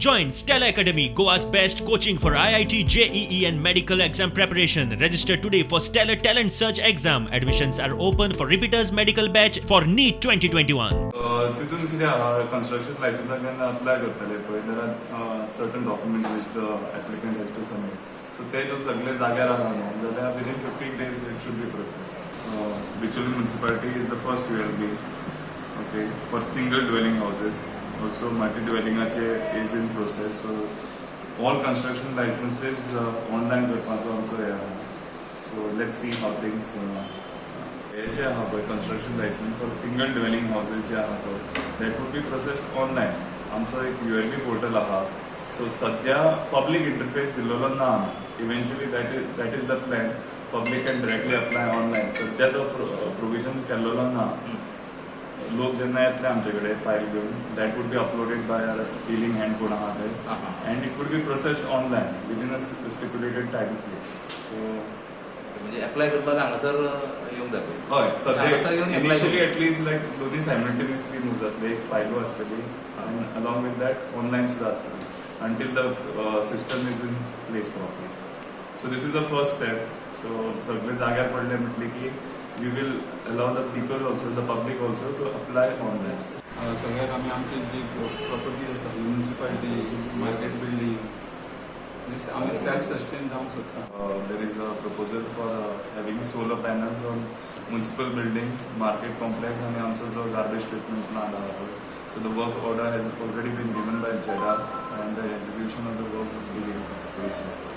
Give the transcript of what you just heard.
Join Stellar Academy, Goa's best coaching for IIT, JEE, and medical exam preparation. Register today for Stellar Talent Search exam. Admissions are open for repeaters medical batch for NEET 2021. तितून कितें आहा, construction लायसन्साक जेन्ना apply करतले पळय, there are certain document which the applicant has to submit. So ते जर सगळे जाग्यार आहा न्हू जाल्यार within 15 days it should be process. Bicholim municipality is the first ULB, okay, for single dwelling houses. Also multi dwellingाचे is in process. So all construction licenses online करपाचो आमचो हे आहा. So let's see how things. हे जे आहा पळय, construction license for single dwelling houses जे आहा पळय, that would be processed online. आमचो एक यूएलबी पोर्टल आहा. सो सध्या पब्लीक इंटरफेस दिल्लो ना आमी. Eventually that is the plan, public can directly apply online. सध्या तो प्रोविजन केल्लो ना. लोक जेन्ना येतले आमचे कडेन फायल घेवन, that would be uploaded by our dealing hand कोण आहा ते and it would be processed online within a stipulated time frame. So म्हणजे अप्लाय करता हांगासर येवंक जाय पळय. हय, हांगासर सध्या येवन apply. Initially at least लायक दोन्ही सायमल्टेनियसली मूव जातले. एक फायलू आसतली आनी अलॉंग विथ that online सुद्दां आसतली until the system is in place properly. So this is the first step. So सगळे जाग्यार पडले म्हटले की we will allow the people also, the public also, to apply online. सगळ्याक आमी आमची जी प्रॉपर्टी आसा, म्युनिसिपालिटी, मार्केट बिल्डींग, आमी सेल्फ सस्टेन जावंक सोदता. There is a proposal for having solar panels on municipal building, market complex आणि आमचो जो garbage treatment plant आहा पळय. So the work order has already been given by GEDA and the execution of the work will begin very soon.